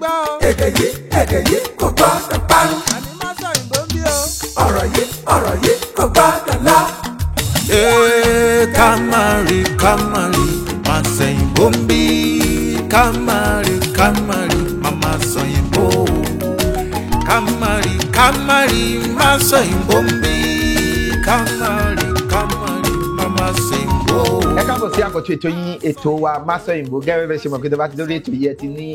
gbọ́ o. Èdè yìí, èdè yìí kò gbọ́dọ̀ parun. Àní má sọ òyìnbó ń bí o. Ọ̀rọ̀ yìí, ọ̀rọ̀ yìí kò gbọ́dọ̀ lọ. Ee, ká má rí, ká má rí, má sẹ̀yìnbó ń bí. Ká má rí, ká má rí, má má sọ̀yìnbó. Ká má rí, ká má rí, má sọ̀yìnbó ń bí. Ká má rí, ká má rí, má má sẹ̀yìnbó. Ẹ káàbọ̀ sí àkọ́tún ètò yín, ètò wa Masọ̀yìnbó. Gẹ́gẹ́ bẹ́ẹ̀ ṣe mọ̀ pé tó bá ti lórí ètò yìí, ẹ ti ní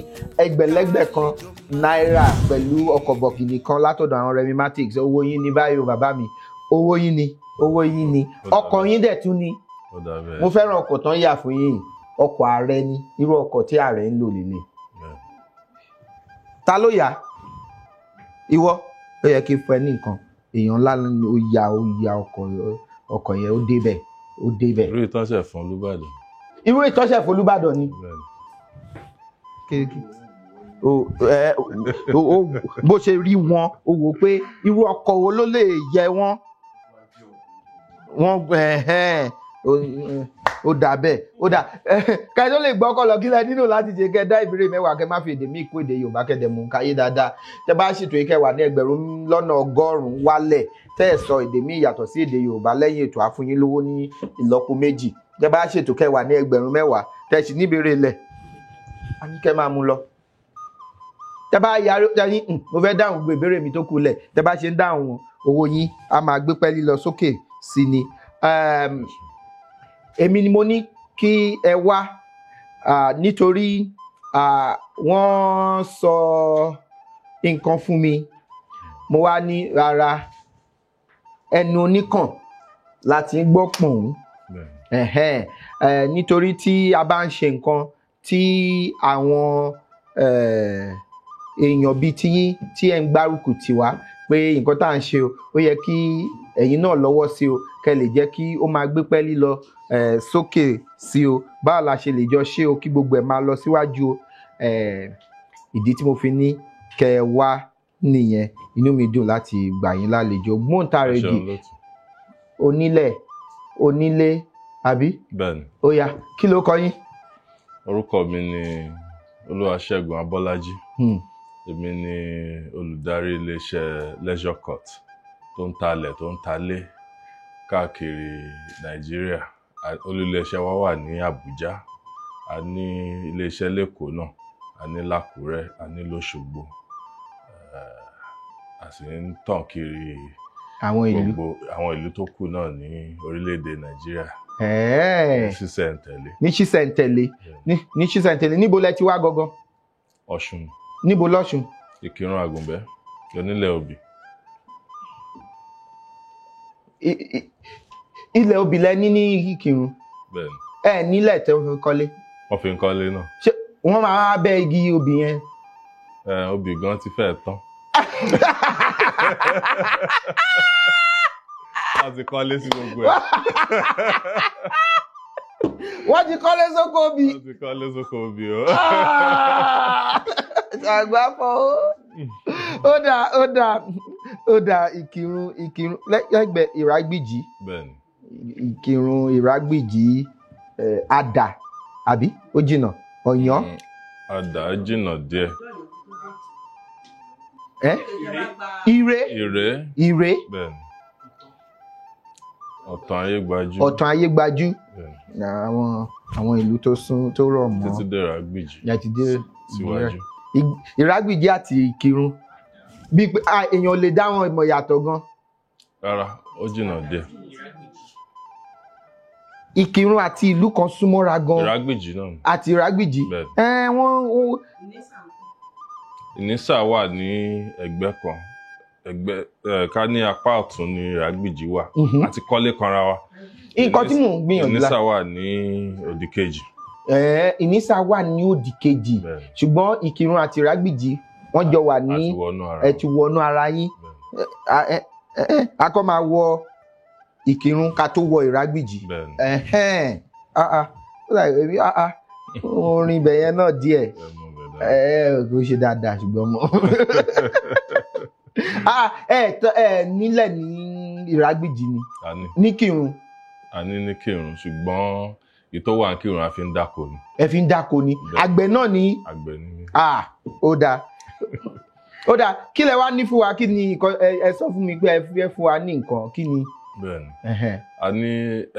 ẹgbẹ̀lẹ́gbẹ̀ kan náírà pẹ̀lú ọkọ̀ bọ̀gìnì kan látọ̀dọ̀ àwọn Remi Matics. Owó yín ní báyìí o, bàbá mi, owó yín ni, owó yín ni, ọkọ̀ yín dẹ̀ tún ni. Ó dà bẹ́ẹ̀. Mo fẹ́ràn ọkọ̀ tán yà fún yín, ọkọ̀ ààrẹ ni, irú ọkọ̀ tí ààrẹ ń lò lélẹ̀. Ta ló yà? Ìwọ ó yẹ kí n fún ẹ ní nǹkan èèyàn ńlá ni. Ó ya, ó ya ọkọ̀ yẹn, ó débẹ̀, ó débẹ̀. Irú ìtọ́sẹ̀ fún Olúbàdàn. Irú ìtọ́sẹ̀ f'Olúbàdàn ni. Bẹ́ẹ̀ni. O ẹ o bó ṣe rí wọn, o wò pé irú ọkọ̀ wo ló lè yẹ wọ́n wọ́n. Ẹ̀hẹ́n, ó dà bẹ́ẹ̀, ó dà kẹ́ tó lè gbọ́kọ̀ lọ. Kílẹ̀ nínú láti ṣe? Kẹ́ dá ìbéèrè 10, kẹ́ má fi èdè míì kó èdè Yorùbá, kẹ́ dẹ̀ mú káyé dáadáa. Tẹ́ bá ṣètò yìí, kẹ́ wà ní 1,100,000 wálẹ̀, tẹ́ ẹ̀ sọ èdè míì yàtọ̀ sí èdè Yorùbá lẹ́yìn ètò, àfúnyín lówó ní ìlọ́po méjì. Tẹ́ bá ṣètò, kẹ́ wà ní 10,000, tẹ́ sì níbèrè lẹ̀, á ní kẹ́ máa mú lọ. Tẹ́ bá yarí, tẹ́ ní, "Mo fẹ́ dáhùn gbogbo ìbéèrè mi tó kù lẹ̀," tẹ́ bá ṣe ń dáhùn wọn, owó yín á máa gbé pẹ́ẹ́lí lọ sókè sí ni. Èmi ni mo ní kí ẹ wá nítorí wọ́n sọ nǹkan fún mi, mo wá ní rárá, ẹnu oníkàn láti ń gbọ́ pọ̀n. Bẹ́ẹ̀ni. Ẹ̀hẹ́n, nítorí tí a bá ń ṣe nǹkan tí àwọn èèyàn bíi tiyín tí ẹ̀ ń gbárùkù tì wá pé nǹkan tá à ń ṣe o, ó yẹ kí ẹ̀yin náà lọ́wọ́ sí o, kẹ́ lè jẹ́ kí ó máa gbé pẹ́ẹ́lí lọ sókè sí o. Báwo la ṣe lè jọ ṣe o kí gbogbo ẹ̀ máa lọ síwájú o? Ìdí tí mo fi ní kẹ́ ẹ wá nìyẹn. Inú mi dùn láti gbà yín lálejò, ògbóǹtarìgì Ẹ ṣeun lótú. onílẹ̀ onílé, àbí? Bẹ́ẹ̀ni. Ó yá, kí ló kọ yín? Orúkọ mi ni Olúwaṣẹ́gun Abọ́lájí. Èmi ni olùdarí iléeṣẹ́ Leisure Court tó ń talẹ̀, tó ń talé káàkiri Nàìjíríà. Olú iléeṣẹ́ wa wà ní Àbújá, a ní iléeṣẹ́ l'Ékòó náà, a ní l'Ákúrẹ́, a ní l'Óṣogbo. A sì ń tàn kiri àwọn ìlú, gbogbo àwọn ìlú tó kù náà ní orílẹ̀-èdè Nàìjíríà ní ṣísẹ̀ntẹ̀lé. Ní ṣísẹ̀ntẹ̀lé, ní ṣísẹ̀ntẹ̀lé. Níbo lẹ ti wá gangan? Ọ̀ṣun. Níbo lọ́ṣun? Ìkìrun Àgùnbẹ́, onílẹ̀ obì. Ilẹ̀ obì lẹ ní ní Ìkìrun? Bẹ́ẹ̀ni. Ẹ nílẹ̀ tẹ́ fi kọ́lé? Wọ́n fi ń kọ́lé náà. Ṣé wọ́n máa wá bẹ́ igi obì yẹn? Ẹ, obì gan ti fẹ́ẹ̀ tán. Wọ́n ti kọ́lé sí gbogbo ẹ̀. Wọ́n ti kọ́lé sóko obì. Wọ́n ti kọ́lé sóko obì o. Àgbàfọ̀ ó. Ó dà, ó dà, ó dà. Ìkìrun, Ìkìrun lẹ́gbẹ̀ẹ́ Ìrágbìjí? Bẹ́ẹ̀ni. Ìkìrun, Ìrágbìjí, Àdà, àbí ó jìnnà Ọ̀yàn? Àdà jìnnà díẹ̀. Ẹ Ire? Ìré. Ire. Bẹ́ẹ̀ni. Ọ̀tàn Ayégbájú. Ọ̀tàn Ayégbájú. Bẹ́ẹ̀ni. Àwọn ìlú tó sún tó rọ̀ mọ́ Títí dé Ìrágbìjí. Àti dé Síwájú. Ìrágbìjí àti Ìkìrun, bíi pé èèyàn lè dá wọn ìmọ̀ yàtọ̀ gan. Rárá, ó jìnnà díẹ̀. Ìkìrun àti ìlú kan súnmọ́ra gan. Ìrágbìjí náà. Àti Ìrágbìjí. Bẹ́ẹ̀ni. Ẹ wọ́n Ìnísà wà ní ẹ̀gbẹ́ kan. Ẹ̀gbẹ́ ẹ ká ní apá ọ̀tún ní Ìrágbìjí wà. Àti kọ́lé kanra wa. Nǹkan tí mò ń gbìyànjú Ìnísà wà ní òdì kejì. Ìnísà wà ní òdì kejì. Bẹ́ẹ̀ni. Ṣùgbọ́n Ìkìrun àti Ìrágbìjí, wọ́n jọ wà ní Àti wọnú ara ẹ wọn. ti wọnú ara yín. Bẹ́ẹ̀ni. A kọ́ máa wọ Ìkìrun ká tó wọ Ìrágbìjí? Bẹ́ẹ̀ni. Ẹ̀hẹ́n. Ah, ah. Ó dà èmi, ah, ah. Orin ibẹ̀ yẹn náà díẹ̀. Ẹ mú bẹ̀ dáadáa. Ẹ kò ṣe dáadáa, ṣùgbọ́n mo ẹ ẹ nílẹ̀ ní Ìrágbìjí ni? A ní. Ní Kírun? A ní ní Kírun, ṣùgbọ́n Ìtọ́ wà Kírun a fi ń dáko ni. Ẹ fi ń dáko ni? Bẹ́ẹ̀. Àgbẹ̀ náà ni? Àgbẹ̀ ni mí. Ah, ó dáa, ó dáa. Kí lẹ wá ní fún wa? Kí ni nǹkan ẹ sọ fún mi pé ẹ fẹ́ fún wa ní nǹkan, kí ni? Bẹ́ẹ̀ ni. Ẹhẹ́n. A ní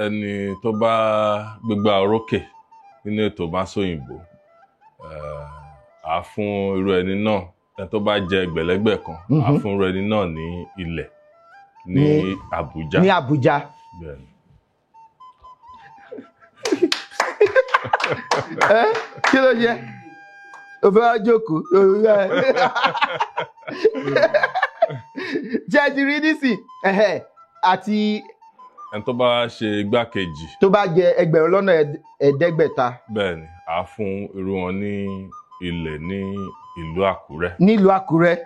ẹni tó bá gbégbá orókè nínú ètò Masòyìnbó, á fún irú ẹni náà, ẹni tó bá jẹ ẹgbẹ̀lẹ́gbẹ̀ kan, á fún irú ẹni náà ní ilẹ̀ ní Àbújá. Ní Àbújá. Bẹ́ẹ̀ ni. Ẹ kí ló ṣe? O fẹ́ wá jókòó? Jẹ́ ti rí nísìn. Ẹhẹ́, àti ẹni tó bá ṣe igbákejì, tó bá jẹ 7,000,000. Bẹ́ẹ̀ ni, á fún irú wọn ní ilẹ̀ ní ìlú Àkúrẹ́. Nílùú Àkúrẹ́.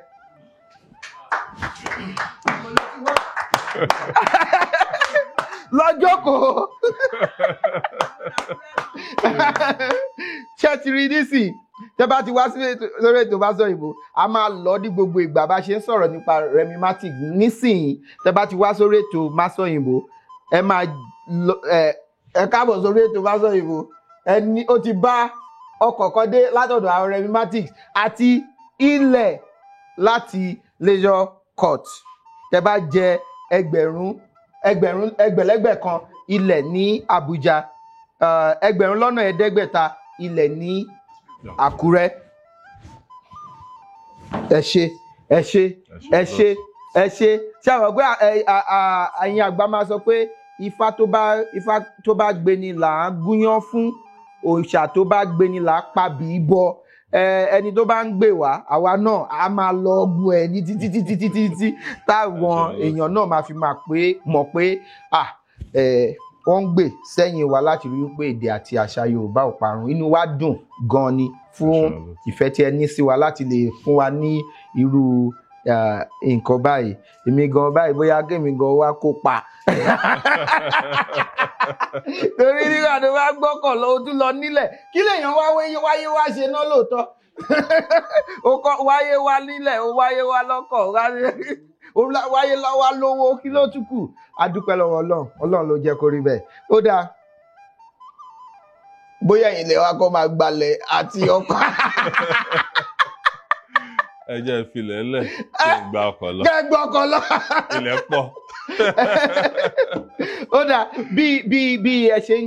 Lọ́jọ́ kò ṣe ti rí nísìn, tẹ́ bá ti wá sórí ètò Masòyìnbó, a máa lọ ní gbogbo ìgbà bá ṣe ń sọ̀rọ̀ nípa Remi Matic nísìnyí. Tẹ́ bá ti wá sórí ètò Masòyìnbó, ẹ máa lọ, ẹ káàbọ̀ sórí ètò Masòyìnbó. Ẹni ó ti bá ọkọ̀ kan dé látọ̀dọ̀ àwọn Remi Matic àti ilẹ̀ láti Leisure Court. Tẹ́ bá jẹ ẹgbẹ̀rún ẹgbẹ̀rún ẹgbẹ̀lẹ́gbẹ̀ kan, ilẹ̀ ní Àbújá, 7,000,000, ilẹ̀ ní Àkúrẹ́. Ẹ ṣé, ẹ ṣé, ẹ ṣé, ẹ ṣé. Ṣé àwọn pé ẹ̀yin àgbà máa sọ pé ifá tó bá gbéni là á gúnyán fún, òòṣà tó bá gbéni là á pabì bọ. Ẹni tó bá ń gbè wá, àwa náà a máa lọ gun ẹ ní títí títí títí títí táwọn èèyàn náà máa fi máa pé mọ̀ pé wọ́n ń gbè sẹ́yìn wa láti rí pé èdè àti àṣà Yorùbá ò parun. Inú wa dùn gan ni fún ìfẹ́ tí ẹ ní sí wa láti lè fún wa ní irú nǹkan báyìí. Èmi gan báyìí, bóyá kémi gan wá kópa, torí nígbà tó bá gbọ́kàn lọ, ojú lọ nílẹ̀, kí lèèyàn wá wáyé wá ṣe náà lóòótọ́? Ó kọ́ wáyé wá nílẹ̀, ó wáyé wá lọ́kọ̀, ó wáyé wá lówó, kí ló tún kù? A dúpẹ́ lọ́wọ́ Ọlọ́run, Ọlọ́run ló jẹ́ kó rí bẹ́ẹ̀. Ó dáa, bóyá ẹ̀yin lè wá kọ́ máa gbalẹ̀ àti ọkọ̀. Ẹ jẹ́ ìfilẹ̀ lẹ̀ kí n gba ọkọ̀ lọ. Kẹ́ gba ọkọ̀ lọ. Ilẹ̀ pọ̀. Ó dáa, bí ẹ ṣe ń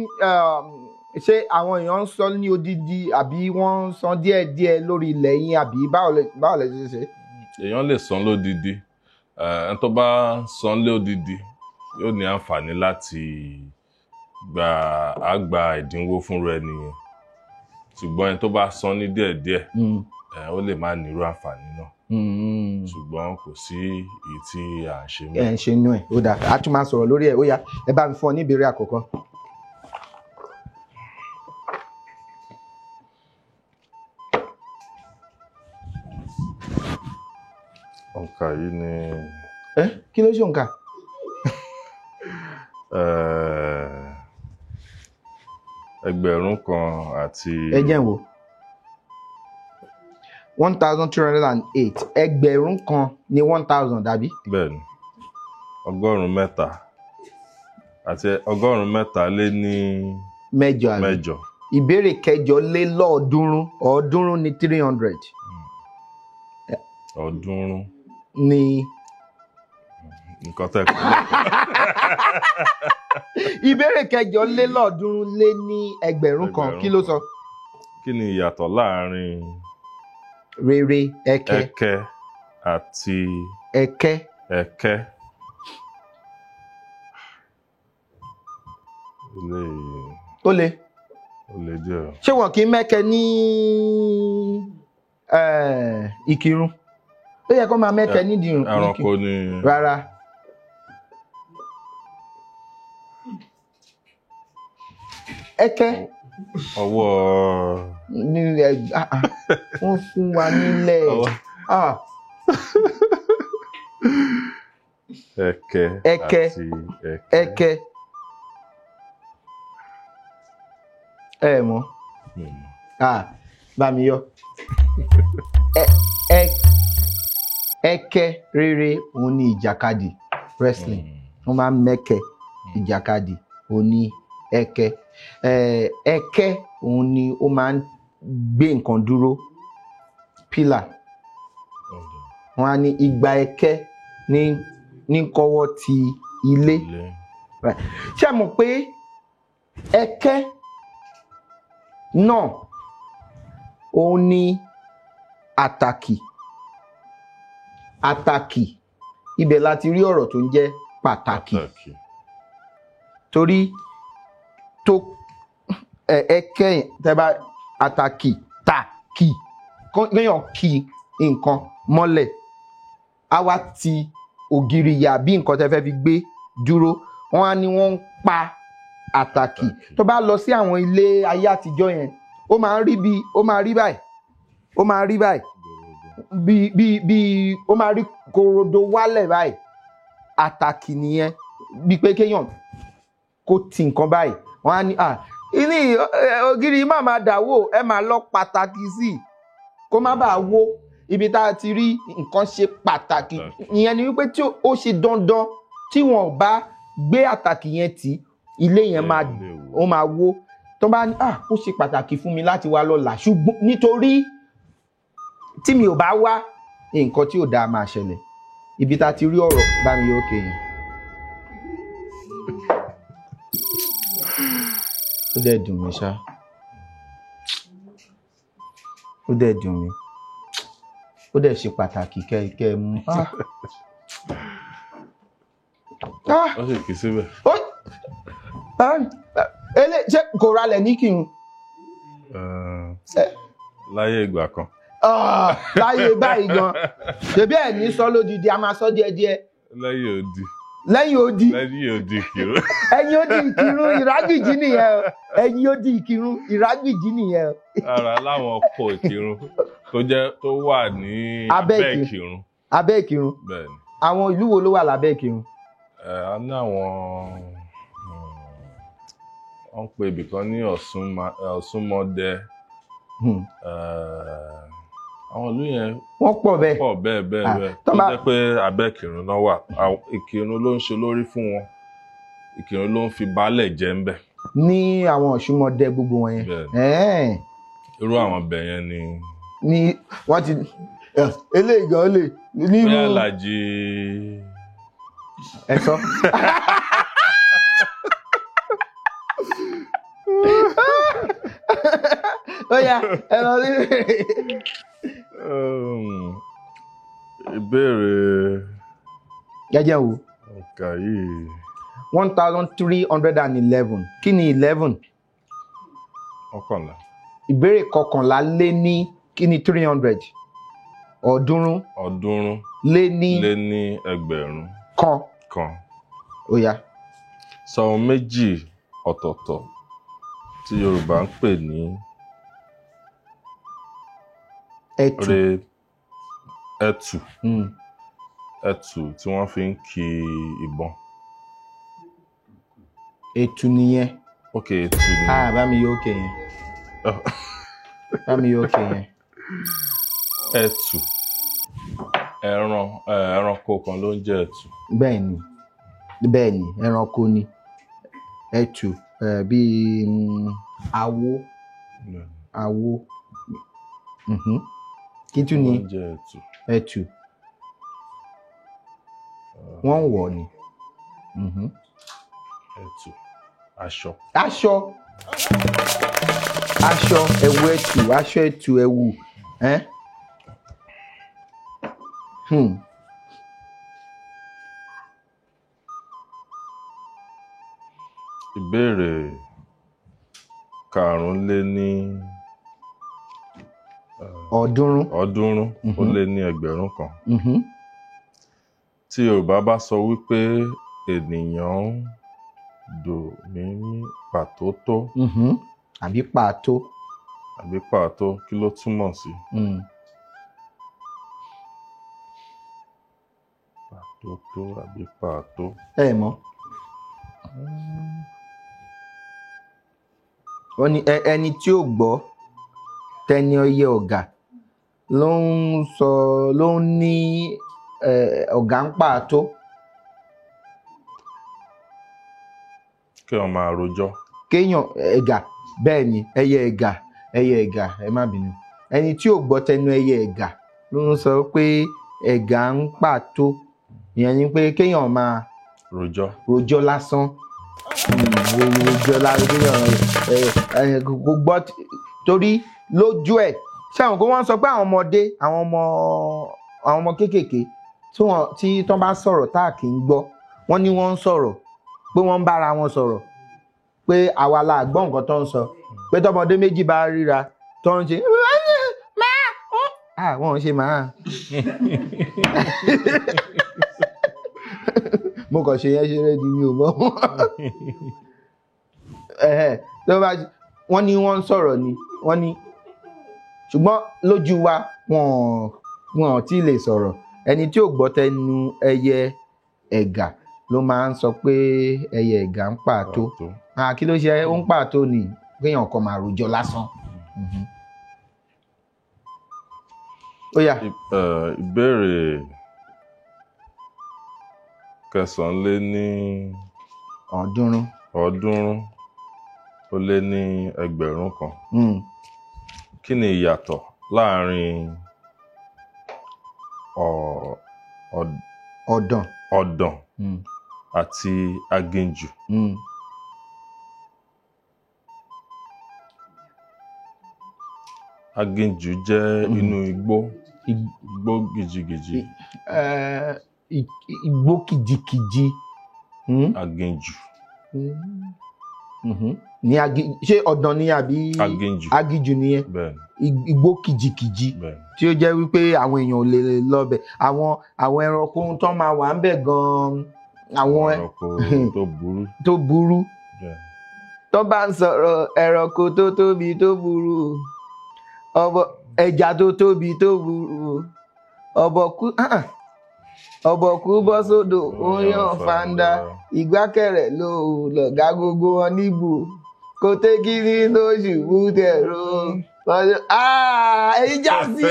ṣe, àwọn èèyàn ń sọ ní odidi àbí wọ́n ń san díẹ̀díẹ̀ lórí ilẹ̀ yín, àbí báwo lẹ ṣe ṣe? Èèyàn lè san lódidi. Ẹni tó bá san lódidi yóò ní àǹfààní láti gba ẹ̀dínwó fúnra ẹni yẹn, ṣùgbọ́n ẹni tó bá san ní díẹ̀díẹ̀, ó lè má nírú àǹfààní náà, ṣùgbọ́n kò sí èyí tí à ń ṣe mọ́. Ẹ ń ṣe inú ẹ̀. Ó dáa, a tún máa sọ̀rọ̀ lórí ẹ̀. Ó yá, ẹ bá mi fún ọ ní ìbéèrè àkọ́kọ́. Òǹkà yìí ni. Ẹ kí ló ṣe òǹkà? 1,000 àti. Ẹ jẹ́ n wò. 1,208, 1,000 ní 1,000 dàbí. Bẹ́ẹ̀ni, 300 àti 308 àbí? Mẹ́jọ. Ìbéèrè 308, 300 ní 300. 300. Ní. Nǹkan tẹ́ kọ́ lẹ́kọ̀ọ́. Ìbéèrè 308,000, kí ló sọ? Kí ni ìyàtọ̀ láàrin rere, ẹkẹ, ẹkẹ àti ẹkẹ? Ẹkẹ. Ilé. Ó le. Ó le díẹ̀ o. Ṣé wọn kì í mẹ́kẹ ní Ìkìrun? Ó yẹ kó máa mẹ́kẹ nídìí irun. Ẹranko ni. Rárá. Ẹkẹ. Ọwọ́. Nílẹ̀, wọ́n fún wa nílẹ̀. Ẹkẹ. Ẹkẹ. Àti ẹkẹ. Ẹkẹ. Ẹ mọ̀. Bá mi yọ. Ẹkẹ rere òun ni ìjàkadì, wrestling. Wọ́n máa ń mẹ́kẹ ìjàkadì, òun ni Ẹ̀kẹ́. Ẹ̀kẹ́ òun ni ó máa ń gbé nǹkan dúró, pílà. Wọ́n á ní igba ẹ̀kẹ́ ní kọ́wọ́ ti ilé. Ṣé mọ̀ pé ẹ̀kẹ́ náà òun ni àtàkì. Àtàkì, ibẹ̀ la ti rí ọ̀rọ̀ tó ń jẹ́ pàtàkì. Torí tó ẹ̀kẹ́ tẹ́ bá àtàkì tàkì kéèyàn kì nǹkan mọ́lẹ̀, á wá ti ògiri yà bí nǹkan tẹ́ fẹ́ fi gbé dúró. Wọ́n á ní wọ́n ń pa àtàkì. Tó bá lọ sí àwọn ilé ayé àtijọ́ yẹn, ó máa ń rí bí, ó máa rí báyìí, ó máa rí báyìí, bí bí bí ó máa rí korodo wálẹ̀ báyìí. Àtàkì nìyẹn, bí pé kéèyàn kó ti nǹkan báyìí. Wọ́n á ní ilé ògiri má máa dà wó, ẹ máa lọ pàtàkì sí i kó má bàa wó. Ibi tá a ti rí nǹkan ṣe pàtàkì ìyẹn ni wípé tí ó ṣe dandan tí wọn ò bá gbé àtàkì yẹn tì, ilé yẹn máa ó máa wó. Tó bá ní ó ṣe pàtàkì fún mi láti wá lọ́la, ṣùgbọ́n nítorí tí mi ò bá wá, nǹkan tí ò dáa máa ṣẹlẹ̀. Ibi tá a ti rí ọ̀rọ̀ bá mi yóò kéyìn. Ó dẹ̀ dùn mí ṣá, ó dẹ̀ dùn mí, ó dẹ̀ ṣe pàtàkì kẹ́ ẹ mú. Ó sì kì í síbẹ̀. Ṣé kò ralẹ̀ ní kírun? Láyé ìgbà kan. Láyé báyìí gan. Ṣèbí ẹ̀ ní sọ lódìdí, a máa sọ díẹ̀díẹ̀. Lẹ́yìn odi. Lẹ́yìn odi. Lẹ́yìn odi Ìkìrun. Ẹ̀yìn odi Ìkìrun ìrágbìjí nìyẹn o. Ẹ̀yìn odi Ìkìrun ìrágbìjí nìyẹn o. Ara láwọn ọkọ̀ Ìkìrun tó jẹ́ tó wà ní abẹ́ Ìkìrun. Abẹ́ Ìkìrun. Bẹ́ẹ̀ni. Àwọn ìlú wo ló wà lábẹ́ Ìkìrun? A ní àwọn, wọ́n ń pe ibìkan ní Ọ̀ṣunmọdẹ. Àwọn ìlú yẹn wọ́n pọ̀ bẹ́ẹ̀. Pọ̀ bẹ́ẹ̀ bẹ́ẹ̀ bẹ́ẹ̀. Tó jẹ́ pé abẹ́ Ìkìrun náà wà. Ìkìrun ló ń ṣe lórí fún wọn. Ìkìrun ló ń fi baálẹ̀ jẹ ń bẹ̀. Ní àwọn Ọ̀ṣunmọdẹ gbogbo wọn yẹn. Bẹ́ẹ̀. Irú àwọn ibẹ̀ yẹn ni. Ni wọ́n ti eléyìí gan lè nínú. Bóyá Àlàjì. Ẹ sọ. Ó yá, ẹ lọ sí. Ìbéèrè. Jẹ́jẹ́ wo. Ọ̀kà yìí. 1311. Kí ni 11? Ọ̀kànlá. Ìbéèrè kọkànlá lé ní kí ni 300? Ọ̀ọ́dúnrún. Ọ̀ọ́dúnrún. Lé ní. Lé ní ẹgbẹ̀rún. Kan. Kan. Ó yá. Sọ ohun méjì ọ̀tọ̀ọ̀tọ̀ tí Yorùbá ń pè ní. Ẹ̀tù. Ẹ̀tù. Ẹ̀tù tí wọ́n fi ń ki ìbọn. Ẹ̀tù nìyẹn. Ok, ẹ̀tù nìyẹn. Bá mi yọ òkè yẹn. Bá mi yọ òkè yẹn. Ẹ̀tù. Ẹranko kan ló ń jẹ́ ẹ̀tù. Bẹ́ẹ̀ni, bẹ́ẹ̀ni, ẹranko ni. Ẹ̀tù bíi awo. Awo. Kí tún ni? Ẹ̀tù. Wọ́n ń wọ̀ ni. Ẹ̀tù. Aṣọ. Aṣọ. Aṣọ, ẹ̀wù ẹ̀tù, aṣọ ẹ̀tù, ẹ̀wù. Ìbéèrè 300. Ọ̀ọ́dúnrún. Ọ̀ọ́dúnrún ó lé ní ẹgbẹ̀rún kan. Tí Yorùbá bá sọ wípé ènìyàn ń dò mímí pàtó tó. Àbí pàtó. Àbí pàtó, kí ló túmọ̀ sí? Pàtó tó àbí pàtó. Ẹ mọ̀. Wọ́n ní ẹni tí ò gbọ́ tẹni ọyẹ ọ̀gá ló ń sọ, ló ń ní ọ̀gá ń pàtó. Kí wọ́n máa rojọ́. Kéèyàn ẹ̀gà, bẹ́ẹ̀ ni, ẹyẹ ẹ̀gà, ẹyẹ ẹ̀gà, ẹ má bínú. Ẹni tí ò gbọ́ tẹnu ẹyẹ ẹ̀gà ló ń sọ pé ẹ̀gà ń pàtó. Ìyẹn ni pé kéèyàn máa Rojọ́. rojọ́ lásán. Rojọ́ lásán, kéèyàn kò gbọ́ torí lójú ẹ̀. Ṣé àwọn kó wọ́n sọ pé àwọn ọmọdé, àwọn ọmọ kéékèèké tí wọ́n tí tán bá sọ̀rọ̀ tá à kì í gbọ́, wọ́n ní wọ́n ń sọ̀rọ̀ pé wọ́n ń bára wọn sọ̀rọ̀, pé àwa la gbọ́ nǹkan tó ń sọ, pé tọmọdé méjì bá ríra tó ń ṣe máa wọ́n ń ṣe máa. Mo kàn ṣe yẹn ṣeré ni mi ò mọ̀. Wọ́n ní wọ́n ń sọ̀rọ̀ ni, wọ́n ní, ṣùgbọ́n lójú wa wọn ò tí ì lè sọ̀rọ̀. Ẹni tí ò gbọ́ tẹnu ẹyẹ ẹ̀gà ló máa ń sọ pé ẹyẹ ẹ̀gà ń pàtó. Kí ló ṣe ó ń pàtó ni kéèyàn kan máa rojọ́ lásán. Ó yá. Ìbéèrè 300 300,000. Kí ni ìyàtọ̀ láàrin ọ̀dàn ọ̀dàn àti aginjù? Aginjù jẹ́ inú igbó, igbó gìjìgìjì. Igbó kìjìkìjì. Aginjù. Ní ṣé ọ̀dàn ni àbí aginjù? Aginjù nìyẹn. Bẹ́ẹ̀ni. Igbó kìjìkìjì tí ó jẹ́ wípé àwọn èèyàn ò lè lọ bẹ̀, àwọn ẹranko tó máa wà ń bẹ̀ gan-an, àwọn ẹranko tó burú. Tó burú. Tó bá ń sọ̀rọ̀ ẹranko tó tóbi tó burú, ọbọ ẹja tó tóbi tó burú, ọ̀bọ̀kú bọ́ sódò ó yàn fanda, ìgbákẹ̀rẹ̀ ló lọ̀gá gbogbo wọn níbù, kò tẹ́kí ní lóṣù bútẹ̀rọ. Ẹ̀yin já sí o.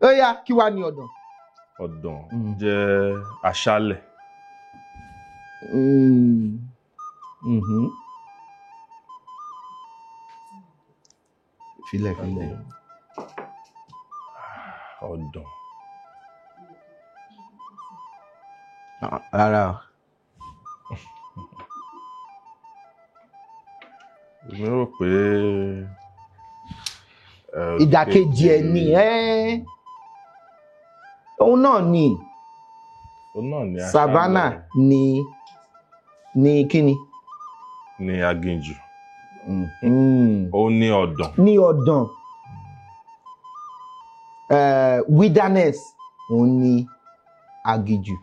Ó yá, kí wá ní ọ̀dàn? Ọ̀dàn jẹ́ aṣálẹ̀. Filẹ̀ filẹ̀. Ọ̀dàn. Rárá o. Èmi rò pé ìdàkejì ẹ̀ ni òun náà ni. Òun náà ni aṣálẹ̀. Savannah ni kíni? Ni aginjù. Ó ní ọ̀dàn. Ní ọ̀dàn. Wilderness òun ni aginjù.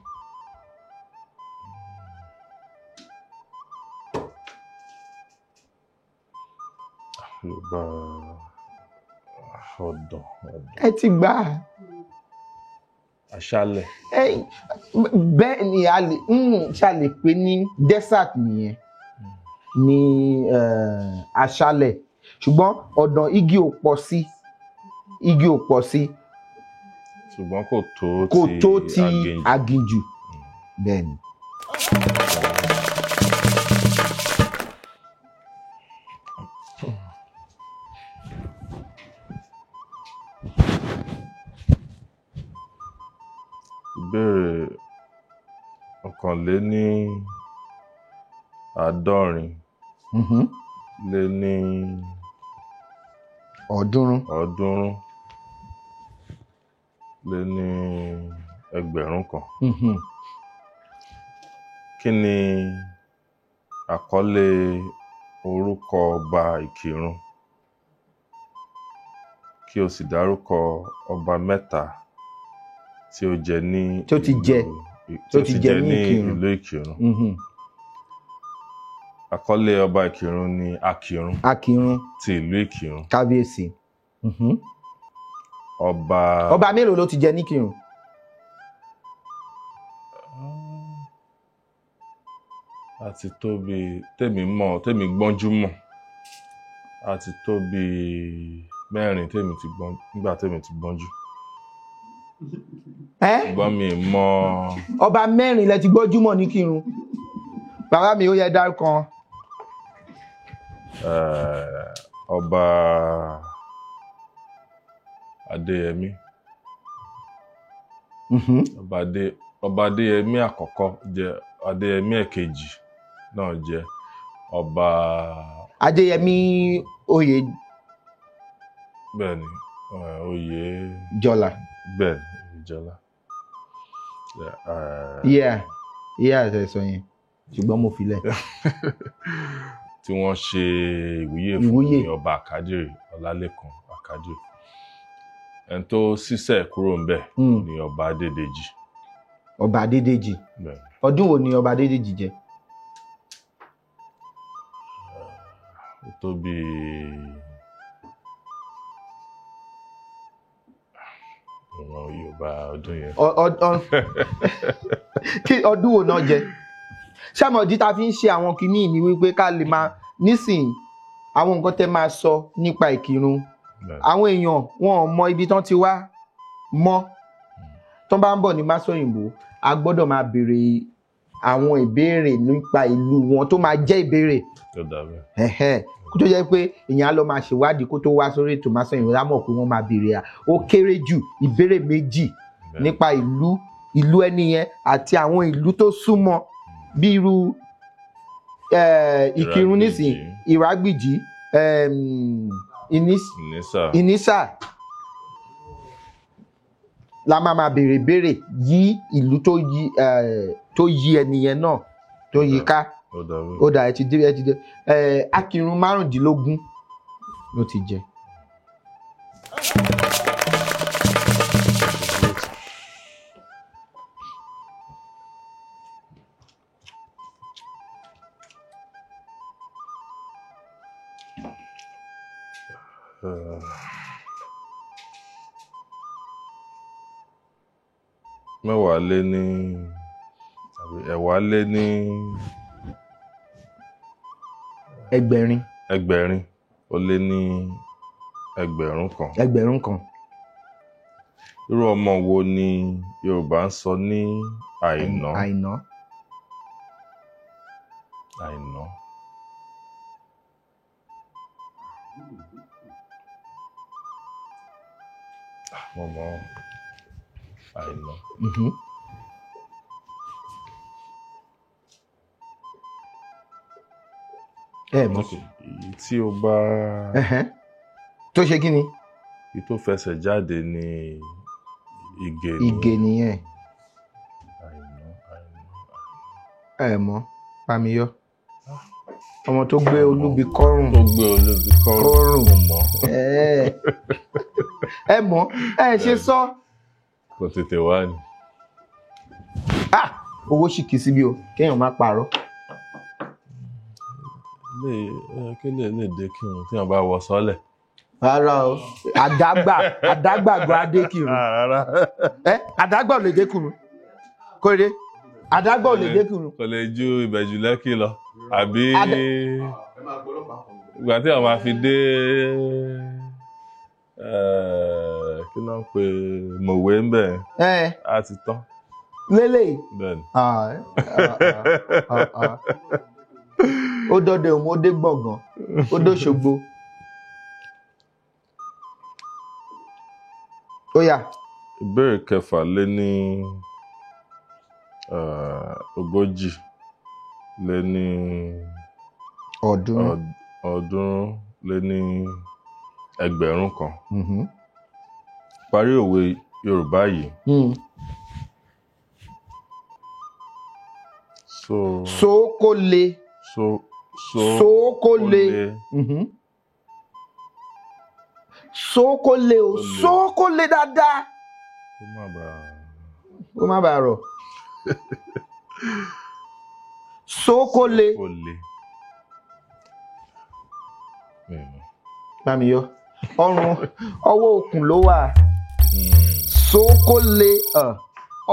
Yorùbá ọ̀dàn. Ẹ ti gbà. Aṣálẹ̀. Bẹ́ẹ̀ ni a lè ṣe lè pè ní desert nìyẹn ní aṣálẹ̀, ṣùgbọ́n ọ̀dàn igi ò pọ̀ sí, igi ò pọ̀ sí. Ṣùgbọ́n kò tó ti aginjù. Bẹ́ẹ̀ ni. Ìbéèrè 181 lé ní 300 lé ní 1,000. Kí ni àkọlé orúkọ ọba Ìkìrun? Kí o sì dárúkọ ọba mẹ́ta tí ó jẹ ní ìlú Ìkìrun. Àkọlé ọba Ìkìrun ni Akìrun. Akìrun ti ìlú Ìkìrun. Kábíyèsí. Ọba mélòó ló ti jẹ ní Ìkìrun? Àti tó bí tèmi mọ̀, tèmi gbọ́njú mọ̀, àti tó bí mẹ́rin tèmi ti gbọ́n nígbà tèmi ti gbọ́njú. Ẹ́ Ṣùgbọ́n mi mọ ọba mẹ́rin lẹ ti gbọ́júmọ̀ ní Kírun. Bàbá mi, ó yẹ dárúkọ wọn. Ọba Adéyẹmí. Ọba Adéyẹmí àkọ́kọ́ jẹ́, Adéyẹmí ẹ̀kejì náà jẹ́, ọba Adéyẹmí oyè bẹ́ẹ̀ ni, oyè jọlá. Bẹ́ẹ̀ ni, Ìjọlá. Yeah, yeah, ẹ sọ yẹn, ṣùgbọ́n mo filẹ̀. Tí wọ́n ṣe ìwúyè fún Ìwúyè. ní ọba Àkádìrì, Ọlálékan Àkádìrì. Ẹni tó ṣiṣẹ́ kúrò ńbẹ̀ ní ọba Adédèjì. Ọba Adédèjì. Bẹ́ẹ̀ ni. Ọdún wo ni ọba Adédèjì jẹ? Ó tó bí ìwọ̀n Yorùbá ọdún yẹn. Kí ọdún wo náà jẹ? Ṣàmọ̀dí ta fi ń ṣe àwọn kinní ni wípé ká lè máa nísìnyí àwọn nǹkan tẹ́ máa sọ nípa Ìkìrun. Bẹ́ẹ̀ ni. Àwọn èèyàn wọn ò mọ ibi tán ti wá mọ́. Tán bá ń bọ̀ ní Másọ̀yìnbó, a gbọ́dọ̀ máa béèrè àwọn ìbéèrè nípa ìlú wọn tó máa jẹ́ ìbéèrè. Tó dà bẹ́ẹ̀. Ẹ̀hẹ́n. Kó tó jẹ́ pé èèyàn á lọ máa ṣèwádìí kó tó wá sórí ètò Másọ̀yìnbó, á mọ̀ pé wọ́n máa béèrè à ó kéré jù ìbéèrè méjì Bẹ́ẹ̀ ni. nípa ìlú ẹni yẹn àti àwọn ìlú tó súnmọ́, bí irú Ìkìrun nísìn, Ìrágbìjí, Ìnísà. Ìnísà la máa béèrè béèrè yí ìlú tó yí tó yí ẹni yẹn náà tó yí ká. Ó dà bẹ́ẹ̀. Ó dà, ẹ ti dé, ẹ ti dé. Akìrun 15 ló ti jẹ. Mẹ́wàá lé ní tàbí ẹ̀wá lé ní ẹgbẹ̀rin. Ẹgbẹ̀rin ó lé ní 1,000. 1,000. Irú ọmọ wo ni Yorùbá ń sọ ní Àìná? Àìná. Àìná. Ah, mo mọ̀ ọ́. Àìná. Ẹ mọ̀. Èyí tí ó bá Ẹ̀hẹ́n. Tó ṣe kí ni? Èyí tó fẹsẹ̀ jáde ní Ìgè ni. Ìgè nìyẹn. Àìná, Àìná. Ẹ mọ̀, Bámiyọ̀. Ọmọ tó gbé olubi kọ́rùn. Tó gbé olóbi kọ́rùn. Kọ́rùn. Mo mọ̀. Ẹ mọ̀, ẹ ṣe sọ. Kò tètè wá ni. Ah! Owó sì kì í síbi o, kéèyàn má parọ́. Lè kí lè lè dé kírun tí wọn bá wọ sọ́lẹ̀. Rárá o, àdágbà àdágbàgbà adékìrun. Rárá. Ẹ àdágbà ò lè dékìrun. Kóre, àdágbà ò lè dékìrun. Kò lè ju Ìbẹ̀jú Lẹ́kì lọ. Àbí ìgbà tí wọn máa fi dé kí ló ń pe Mòwe ń bẹ̀ Ẹ á ti tán. lélẹ̀. Bẹ́ẹ̀ ni. Ah, ah, ah, ah. Ó dọdẹ òun, ó dé Gbọ̀ngàn, ó dóṣogbo. Ó yá. Ìbéèrè kẹfà lé ní ogójì lé ní ọdún. Ọ̀ọ́dúnrún lé ní 1,000. Parí òwe Yorùbá yìí. So Sókólé. So so Sókólé. Sókólé o, Kólé. sókólé dáadáa. Kó má bàa Kó má bàa rọ̀. Sókólé. Kó le. Mi ò mọ̀. Bámiyọ̀, ọrùn ọwọ́ okùn ló wà. Sókólé,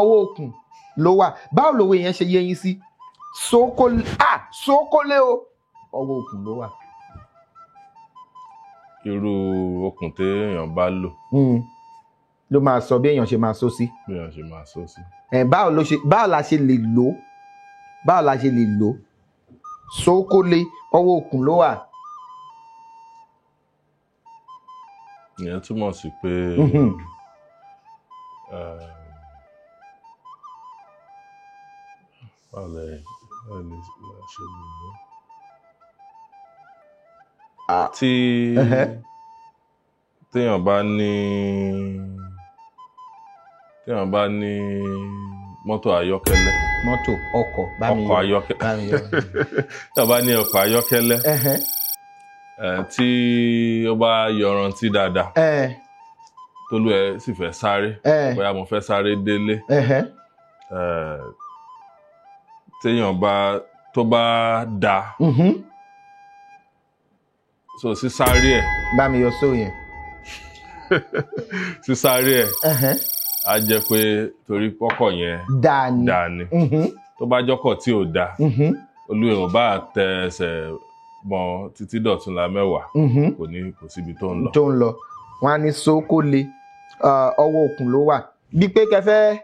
ọwọ́ okùn ló wà. Báwo lòwe yẹn ṣe yé yín sí? Sókólé, ah, sókólé o, ọwọ́ okùn ló wà. Irú okùn téèyàn bá lò. Ló máa sọ bí èèyàn ṣe máa sọ sí. Bí èèyàn ṣe máa sọ sí. Ẹ báwo ló ṣe, báwo la ṣe lè lò ó, báwo la ṣe lè lò ó? Sókólé, ọwọ́ òkun ló wà. Ìyẹn túmọ̀ sí pé báwo lẹ báwo lẹ ṣe lè lò ó? Tí téèyàn bá ní mọ́tò ayọ́kẹ́lẹ́. Mọ́tò, ọkọ̀, bá mi Ọkọ̀ yọ. ayọ́kẹ́lẹ́. Bá mi yọ. Téèyàn bá ní ọkọ̀ ayọ́kẹ́lẹ́, tí ó bá yọrantí dáadáa, tólú ẹ sì fẹ́ sáré, bóyá mo fẹ́ sáré délé, téèyàn bá tó bá da so sísáré ẹ̀, Bá mi yọ sóò yẹn. Sísáré ẹ̀ á jẹ́ pé torí pọ́kọ̀ yẹn Dáa ni. dáa ni. Tó bá jọ́kọ̀ tí ò da, olúwa ò bá tẹ ẹsẹ̀ mọ́ títí dọ̀túnla 10, kò ní kò síbi tó ń lọ. Tó ń lọ. Wọn á ní sókólé, ọwọ́ òkun ló wà. Bí pé kẹfẹ́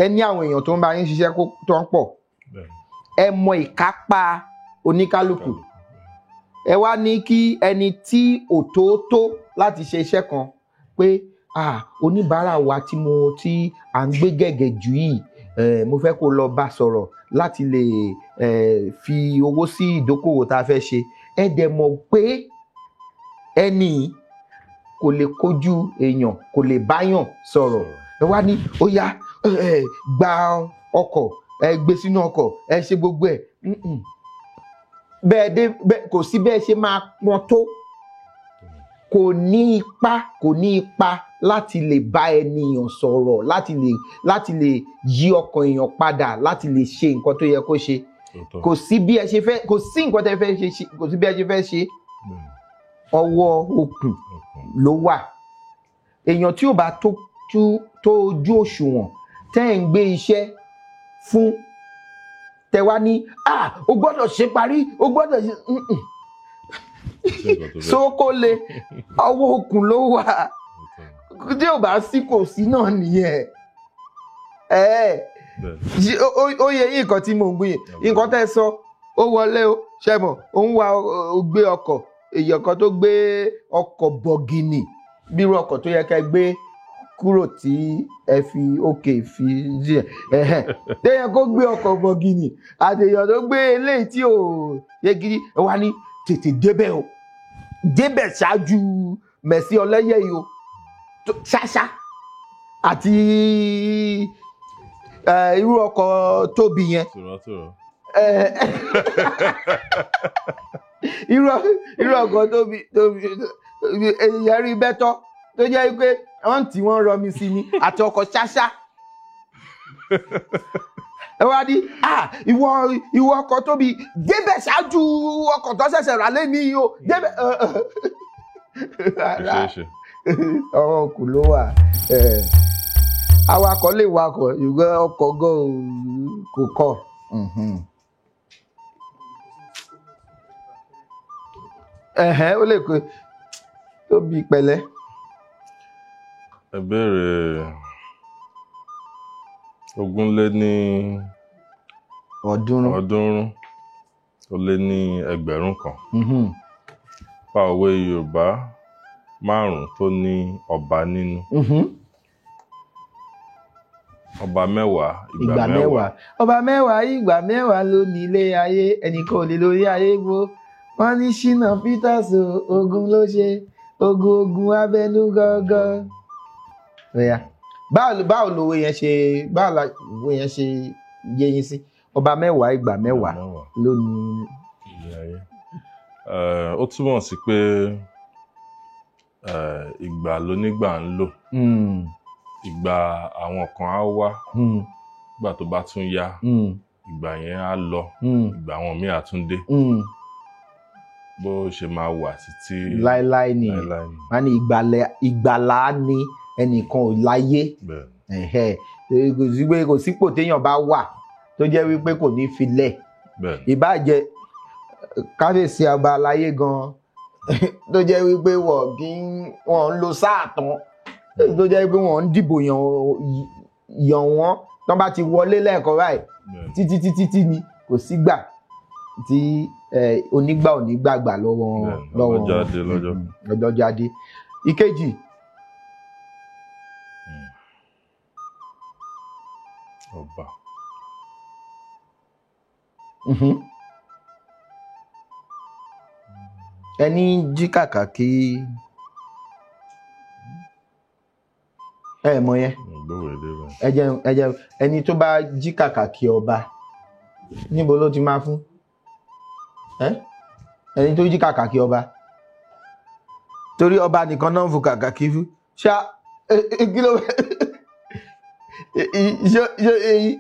ẹ ní àwọn èèyàn tó ń bá yín ṣiṣẹ́ tó ń pọ̀, ẹ mọ ìkápá oníkálukú, ẹ wá ní kí ẹni tí ò tó tó láti ṣe iṣẹ́ kan pé, ah, oníbàárà wa tí mo tí à ń gbé gẹ̀gẹ̀ jù yìí, mo fẹ́ kó lọ bá sọ̀rọ̀ láti lè fi owó sí ìdókòwò tá a fẹ́ ṣe. Ẹ dẹ̀ mọ̀ pé ẹni yìí kò lè kojú èèyàn, kò lè báyàn sọ̀rọ̀. Ẹ wá ní ó yá, ẹ gba ọkọ̀, ẹ gbé sínú ọkọ̀, ẹ ṣe gbogbo ẹ̀. Mm-mm. Bẹ́ẹ̀ dé bẹ́ẹ̀, kò sí bẹ́ẹ̀ ṣe máa pọn tó, kò ní ipá, kò ní ipa láti lè bá ènìyàn sọ̀rọ̀, láti lè yí ọkàn èèyàn padà, láti lè ṣe nǹkan tó yẹ kó ṣe. Òótọ́. Kò sí bí ẹ ṣe fẹ́, kò sí nǹkan tẹ́ fẹ́ ṣe, kò sí bí ẹ ṣe fẹ́ ṣe. Ọwọ́ okùn Okùn. ló wà. Èèyàn tí ò bá tó ojú òṣùwọ̀n tẹ́ ẹ̀ ń gbé iṣẹ́ fún, tẹ́ wá ní, ah, o gbọ́dọ̀ ṣe parí, o gbọ́dọ̀ ṣe. Kò sí nǹkan tó fẹ́. Sókólé, ọwọ́ okùn ló wà. Òótọ́. Tí ò bá sí, kò sí náà nìyẹn ẹ. Ó yẹ yín nǹkan tí mò ń gbìyànjú, nǹkan tẹ́ sọ, ó wọlé o. Ṣẹ́mọ̀ ó ń wa, ó gbé ọkọ̀, èèyàn kan tó gbé ọkọ̀ bọ̀gìnì, bírú ọkọ̀ tó yẹ kẹ́ gbé kúrò tí ẹ fi òkè fi díẹ̀ ẹ̀hẹ́n, téèyàn kó gbé ọkọ̀ bọ̀gìnì àti èèyàn tó gbé eléyìí tí ò yẹ gidi, ẹ wá ní tètè débẹ̀ o, débẹ̀ ṣáájú mẹ̀sí ọlẹ́yẹ yìí o, ṣáṣá àti irú ọkọ̀ tóbi yẹn. Tòrọ́tòrọ́. Irú ọkọ̀ tóbi tóbi èèyàn rí bẹ́tọ́ tó jẹ́ pé wọ́n tí wọ́n rọmi sí ni àti ọkọ̀ ṣáṣá, ẹ wá ní, ah, ìwọ ọkọ̀ tóbi, débẹ̀ ṣáájú ọkọ̀ tó ṣẹ̀ṣẹ̀ rà lẹ́ni yìí o, débẹ̀. Kò ṣeé ṣe. Ọwọ́ kù ló wà. Awakọ̀ lè wakọ̀, ṣùgbọ́n ọkọ̀ gan kò kọ̀. Ẹ̀hẹ́n, ó lè kó tóbi pẹ̀lẹ́. Ẹ béèrè 320 300. 300. Pa òwe Yorùbá márùn-ún tó ní ọba nínú. Ọba 10, ìgbà Ìgbà 10. 10. Ọba 10, ìgbà 10 ló ní ilé ayé, ẹnìkan ò lè lórí ayé gbó. Wọ́n ní Ṣínà Peters o, ogun ló ṣe, ogun ogun abẹnú gángan. Ọ̀yá. Báwo lòwe yẹn ṣe, báwo lòwe yẹn ṣe yé yín sí? Ọba 10, ìgbà 10 10. ló ní Ilé ayé. Ó túmọ̀ sí pé ìgbà lónígbà ń lò. Ìgbà àwọn kan á wá, ìgbà tó bá tún yá, ìgbà yẹn á lọ, ìgbà àwọn míì á tún dé. Bó ṣe máa wà títí láéláé ni. Láéláé ni. Wọ́n ní ìgbàlá ni, ẹnìkan ò láyé. Bẹ́ẹ̀ ni. Ẹ̀hẹ́. Kò sí pé kò sípò téèyàn bá wà tó jẹ́ wípé kò ní filẹ̀. Bẹ́ẹ̀ ni. Ìbáàjẹ́ kábíyèsí ọba aláyé gan tó jẹ́ wípé wọ́n kì í wọ́n ń lo sáà tán. Tó jẹ́ pé wọ́n ń dìbò yàn wọ́n, tán bá ti wọlé lẹ́ẹ̀kan báyìí títí títí tí ni kò sígbà tí onígbà ò ní gbàgbà lọ́wọ́ lọ́wọ́ lọ́jọ́ jáde. Ìkejì. Ọba. Ẹni jí kàkà kí ẹ mọ̀ yẹn. Ẹ jẹ́ ẹni tó bá jí kàkà kí ọba, níbo ló ti máa fún? Ẹni tó jí kàkà kí ọba, torí ọba nìkan náà ń fún kàkà kí fún ṣá kí ló ṣe èyí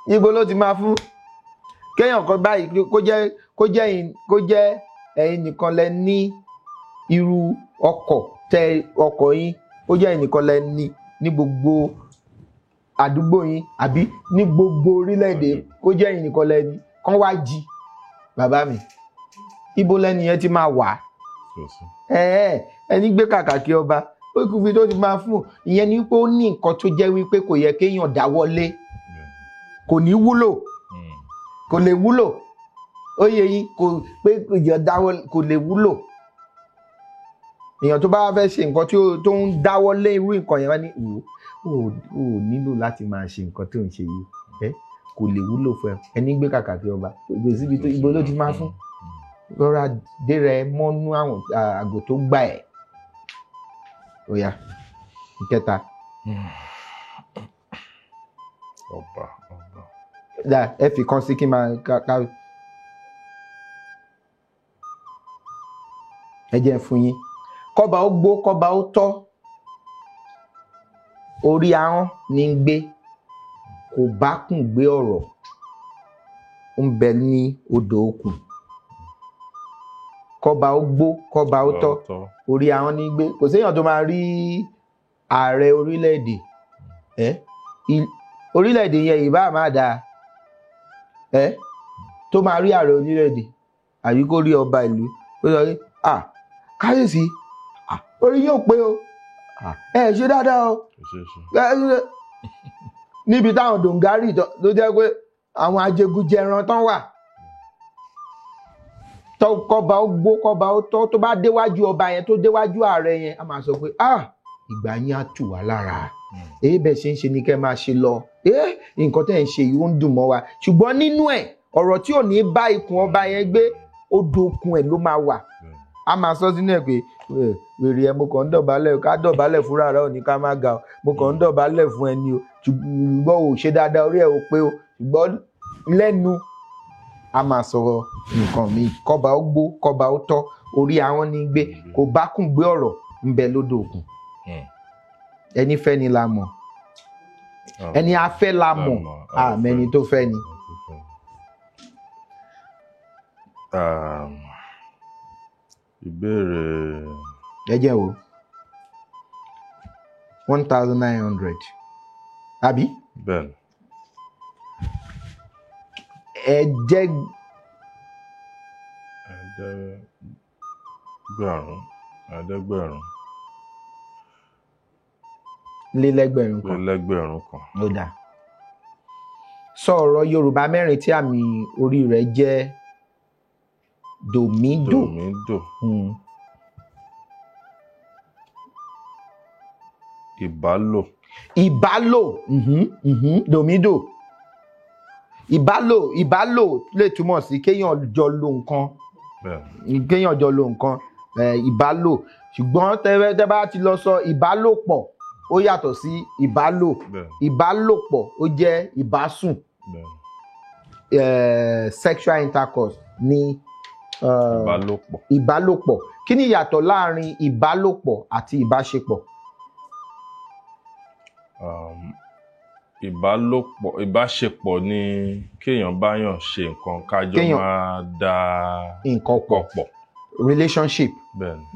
níbo ló ti máa fún? Kéèyàn kan báyìí kó jẹ́ ẹ̀yin nìkan lẹ ní irú ọkọ̀ tẹ ọkọ̀ yín, kó jẹ́ ẹ̀yin nìkan lẹ ní ní gbogbo àdúgbò yín àbí ní gbogbo orílẹ̀-èdè, kó jẹ́ ẹ̀yin nìkan lẹ ní, kán wá jí bàbá mi, ibo lẹ́ni yẹn ti máa wà? Ẹni gbé kàkà kí ọba, ó kú fi tó ti máa fún. Ìyẹn ni pé ó ní nǹkan tó jẹ́ wípé kò yẹ kéèyàn dáwọ́lé, kò ní wúlò, kò lè wúlò. Ó yẹ yín kò pé èèyàn dáwọ́ kò lè wúlò. Èèyàn tó bá fẹ́ ṣe nǹkan tó ń dáwọ́ lé irú nǹkan yẹn wá ní ò nílò láti máa ṣe nǹkan tó ń ṣe yìí, kò lè wúlò fún ẹ. Ẹni gbé kàkà kí ọba, kò síbi tó ibo ló ti máa fún. Rọra dére mọ́nú àwọn àgò tó gbà ẹ̀. Ó yá, ìkẹta. Ọba ọba. Dá ẹ fi kan sí kí n máa ká ẹ jẹ́ fún yín. Kọ́ba ó gbó, kọ́ba ó tọ́, orí ahọ́n ní ń gbé, kò bá kùn gbé ọ̀rọ̀, ń bẹ ní odò òkun. Kọ́ba ó gbó, kọ́ba ó tọ́, orí ahọ́n ní gbé. Kò séèyàn tó máa rí ààrẹ orílẹ̀-èdè orílẹ̀-èdè yẹn ìbá máa dáa tó máa rí ààrẹ orílẹ̀-èdè àbí kó rí ọba ìlú, ó sọ pé ah káyèsí, orí yóò pé o, ẹ ṣe dáadáa o. Níbi táwọn dòǹgárì ló jẹ́ pé àwọn ajẹgúnjẹran tán wà, kọba ó gbó, kọba ó tọ́, tó bá déwájú ọba yẹn, tó déwájú ààrẹ yẹn, a máa sọ pé ah ìgbà yín á tù wá lára, èyí bẹ́ẹ̀ ṣe ń ṣe ni kẹ́ máa ṣe lọ, nǹkan tẹ́ ń ṣe yìí ó ń dùn mọ́ wa. Ṣùgbọ́n nínú ẹ̀, ọ̀rọ̀ tí ò ní bá ikùn ọba yẹn gbé, odò okun ẹ̀ ló máa wà. A máa sọ sínú ẹ̀ pé wèrè ẹ̀, mo kàn ń dọ̀bálẹ̀, ká dọ̀bálẹ̀ fúnra rẹ̀ ò ní ká má ga o, mo kàn ń dọ̀bálẹ̀ fún ẹni o, ṣùgbọ́n ò ṣe dáadáa, orí ẹ̀ ò pé o. Ṣùgbọ́n lẹ́nu a máa sọ̀rọ̀ nǹkan mi. Kọ́ba ó gbó, kọ́ba ó tọ́, orí ahọ́n ní gbé, kò bá kùn gbé ọ̀rọ̀, ń bẹ lódò òkun. Ẹni fẹ́ ni la mọ̀, ẹni afẹ́ la mọ̀, àmẹ́ni tó fẹ́ ni. Ìbéèrè. Ẹ jẹ́ wo 1900 àbí? Bẹ́ẹ̀ni. Ẹ jẹ́ ẹ̀ẹ́dẹ́gbẹ̀rún lé lẹ́gbẹ̀rún kan. Lé lẹ́gbẹ̀rún kan. Ló dáa. Sọ ọ̀rọ̀ Yorùbá mẹ́rin tí àmì orí rẹ̀ jẹ́ dòmídò. Dòmídò. Ìbálò. Ìbálò. Dòmídò. Ìbálò, ìbálò lè túmọ̀ sí kéèyàn jọ lo nǹkan. Kéèyàn jọ lo nǹkan, ìbálò. Ṣùgbọ́n tẹ́ bá ti lọ sọ ìbálòpọ̀, ó yàtọ̀ sí ìbálò. Ìbálòpọ̀ ó jẹ́ ìbásùn. Sexual intercourse ní ìbálòpọ̀. Ìbálòpọ̀. Kí ni ìyàtọ̀ láàrin ìbálòpọ̀ àti ìbáṣepọ̀? Ìbálòpọ̀, ìbáṣepọ̀ ni kéèyàn báyàn ṣe nǹkan, kájọ máa da nǹkan pọ̀. Relationship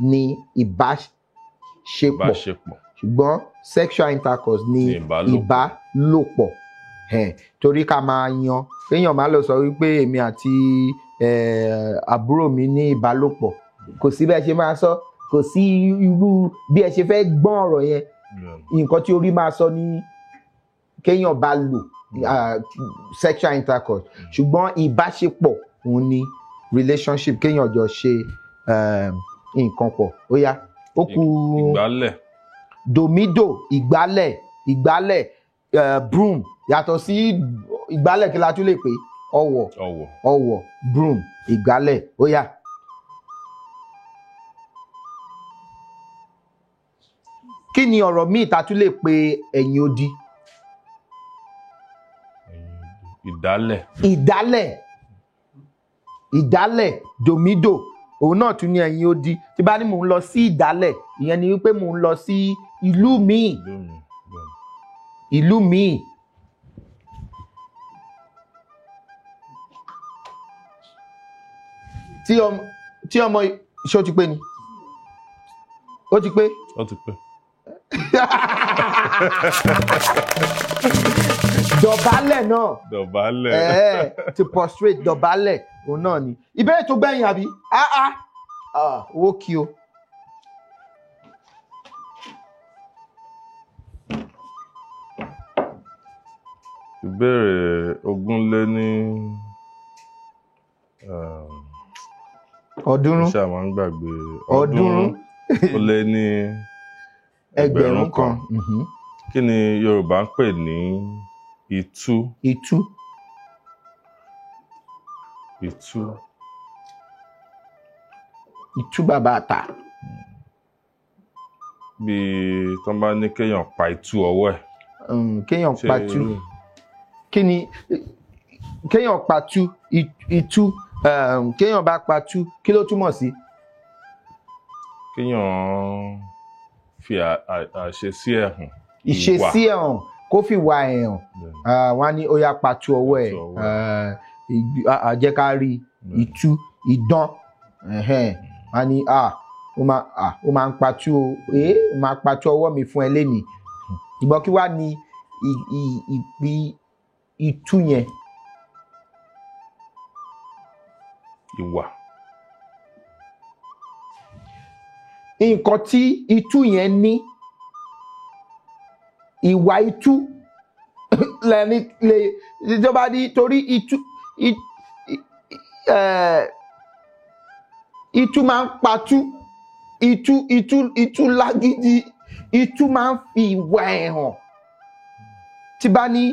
ni ìbáṣepọ̀, ṣùgbọ́n sexual intercourse ni ìbálòpọ̀. Torí ká máa yan, kéèyàn máa lọ sọ wípé èmi àti àbúrò mi ní ìbálòpọ̀, kò sí bẹ́ẹ̀ ṣe máa sọ. Kò sí irú bí ẹ ṣe fẹ́ gbọ́n ọ̀rọ̀ yẹn, nǹkan tí orí máa sọ ní kéèyàn bá lò sexual intercourse. Ṣùgbọ́n ìbáṣepọ̀ òun ni relationship, kéèyàn jọ ṣe nǹkan pọ̀. Ó yá, ó kù Ìgbálẹ̀. Dòmídò, ìgbálẹ̀, ìgbálẹ̀, broom. Yàtọ̀ sí ìgbálẹ̀, kí la tún lè pè? Ọwọ̀. Ọ̀wọ̀. Ọwọ̀, broom, ìgbálẹ̀. Ó yá. Kí ni ọ̀rọ̀ míì ta tún lè pe ẹ̀yìn odi? Ìdálẹ̀. Ìdálẹ̀, ìdálẹ̀, dòmídò, òun náà tún ní ẹ̀yìn odi. Tí bá ní mò ń lọ sí ìdálẹ̀, ìyẹn ni wípé mò ń lọ sí ìlú míì. Ìlú mi. Bẹ́ẹ̀ni. Ìlú míì. Tí ọmọ ṣé ó ti pé ni? Ó ti pé. Ó ti pé. Dọ̀bálẹ̀ náà. Dọ̀bálẹ̀. To prostrate, dọ̀bálẹ̀, òun náà ni. Ìbéèrè tó gbẹ̀yìn, àbí? Ah ah ah, owó kí o. Ìbéèrè ogún lé ní 300. Ṣé a máa ń gbàgbé? 300. Ó lé ní 1,000. Kí ni Yorùbá ń pè ní itú? Itú. Itú. Itú bàbá àtà. Bí tán bá ní kéèyàn pa itú ọwọ́ ẹ̀. Kéèyàn Ṣé patú, kí ni kéèyàn patú? Itú, kéèyàn bá patú, kí ló túmọ̀ sí? Kéèyàn fi àṣesí ẹ̀ hàn. Ìṣesí ẹ̀ hàn, kó fi wà ẹ̀ hàn. Bẹ́ẹ̀ni. Ah, wọ́n á ní ó yá, patú ọwọ́ ẹ̀. Patú ọwọ́. Ah, jẹ́ ká rí itú idán. Ẹ̀hẹ́n. Wọ́n á ní ah, ó máa ń patú o, ó máa patú ọwọ́ mi fún ẹ lénìí. Ìgbọ́n kí wá ní ìpí itú yẹn? Ìwà. Nǹkan tí itú yẹn ní, ìwà itú lẹ́ni lè ìjọba ní, torí itú itú máa ń patú, itú itú itú lágídí, itú máa ń fi ìwà ẹ̀ hàn. Tí bá ní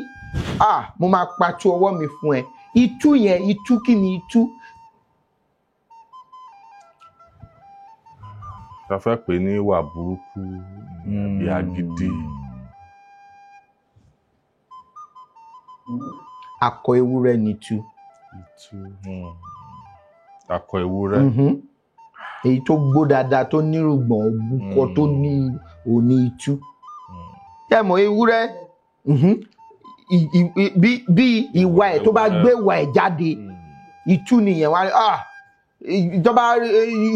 ah, mo máa patú ọwọ́ mi fún ẹ, itú yẹn, itú, kí ni itú? Ta fẹ́ pè ní ìwà burúkú àbí agídí? Akọ ewúrẹ́ ni itú. Itú. Akọ ewúrẹ́. Èyí tó gbó dáadáa, tó nírùngbọ̀n òbúkọ, tó ní òní itú. Ṣé mọ̀ ewúrẹ́? Bí ìwà ẹ̀ tó bá gbé ìwà ẹ̀ jáde, itú nìyẹn. Wá ah, ìjọba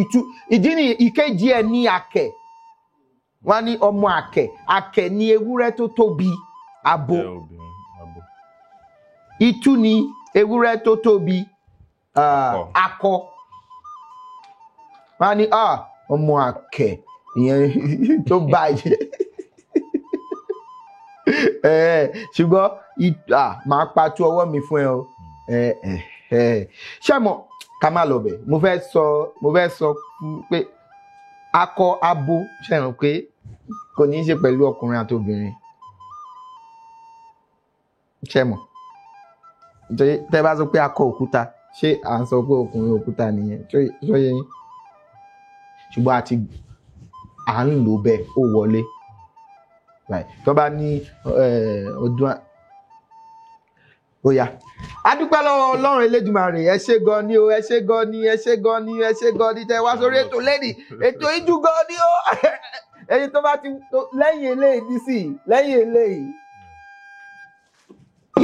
itú. Ìdí ni ìkejì ẹ̀ ní àkẹ́. Wọ́n ní ọmọ àkẹ́, àkẹ́ ní ewúrẹ́ tó tóbi, abo. Jẹ́ obìnrin, abo. Itú ni ewúrẹ́ tó tóbi, Akọ. Akọ. Wọ́n á ní ah, ọmọ àkẹ́ ìyẹn tó bàjẹ́. Ṣùgbọ́n màá patú ọwọ́ mi fún ẹ o. Ṣé mo ká má lọ bẹ̀, mo fẹ́ sọ pé akọ abo, ṣe rò pé kò ní í ṣe pẹ̀lú ọkùnrin àti obìnrin? Ṣé mọ̀? Nítorí tẹ́ bá sọ pé akọ òkúta, ṣé à ń sọ pé ọkùnrin òkúta nìyẹn? Ṣó yé yín? Ṣùgbọ́n àti à ń lò bẹ́ẹ̀, ó wọlé. Right. Tó bá ní ọdún ó yá, a dúpẹ́ lọ́wọ́ Ọlọ́run Elédùmarè. Ẹ ṣé gan ni o, ẹ ṣé gan ni, ẹ ṣé gan ni, ẹ ṣé gan ni tẹ́ wá sórí ètò lẹ́nìí. Ètò ìjú gan ni o. Ẹni tó bá ti lẹ́yìn eléyìí nísìnyí, lẹ́yìn eléyìí,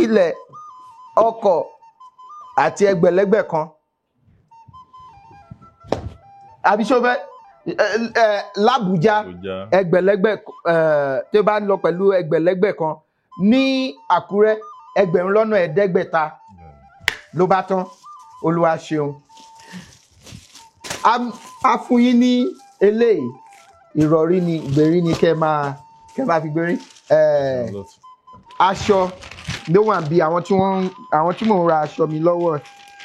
ilẹ̀, ọkọ̀ àti ẹgbẹ̀lẹ́gbẹ̀ kan, àbí ṣó fẹ́ ẹ l'Ábùjá? Àbújá. Ẹgbẹ̀lẹ́gbẹ̀ tó bá ń lọ pẹ̀lú ẹgbẹ̀lẹ́gbẹ̀ kan ní Àkúrẹ́, 5,000 ló bá tán. Olúwa ṣeun. A fún yín ní Eléyìí ìrọ̀rí ni, ìgbèrí ni, kẹ́ máa fi gbérí. Aṣọ ló wà bí àwọn tí wọ́n, àwọn tí mò ń ra aṣọ mi lọ́wọ́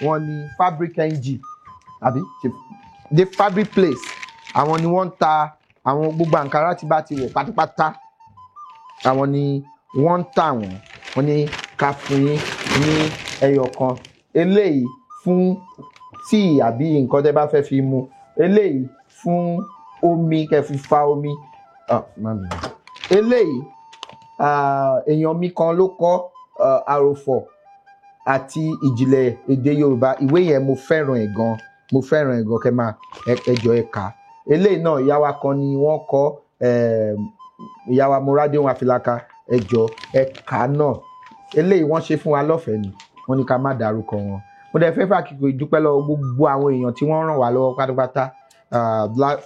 wọn ni Fabric NG àbí The Fabric Place. Àwọn ni wọ́n ń ta àwọn gbogbo àǹkárá tí bá ti wọ̀ pátápátá, àwọn ni wọ́n ń tà wọ́n. Wọ́n ní ká fún yín ní ẹyọ kan. Eléyìí fún tíì àbí nǹkan tẹ́ bá fẹ́ fi mu. Eléyìí fún omi, kẹ́ fi fa omi. Eléyìí èèyàn mi kan ló kọ àròfọ̀ àti ìjìnlẹ̀ èdè Yorùbá. Ìwé yẹn mo fẹ́ràn ẹ̀ gan, mo fẹ́ràn ẹ̀ gan, kẹ́ máa ẹjọ́ ẹ̀ kà. Eléyìí náà ìyá wa kan ni wọ́n kọ, ìyá wa Moradéhùn Àfìlàkà, ẹjọ́ ẹ̀ kà náà. Eléyìí wọ́n ṣe fún wa lọ́fẹ̀ẹ́ ni, wọ́n ní ká má dárúkọ wọn. Mo dẹ̀ fẹ́ fàkìkò ìdúpẹ́ lọ́wọ́ gbogbo àwọn èèyàn tí wọ́n ràn wá lọ́wọ́ pátápátá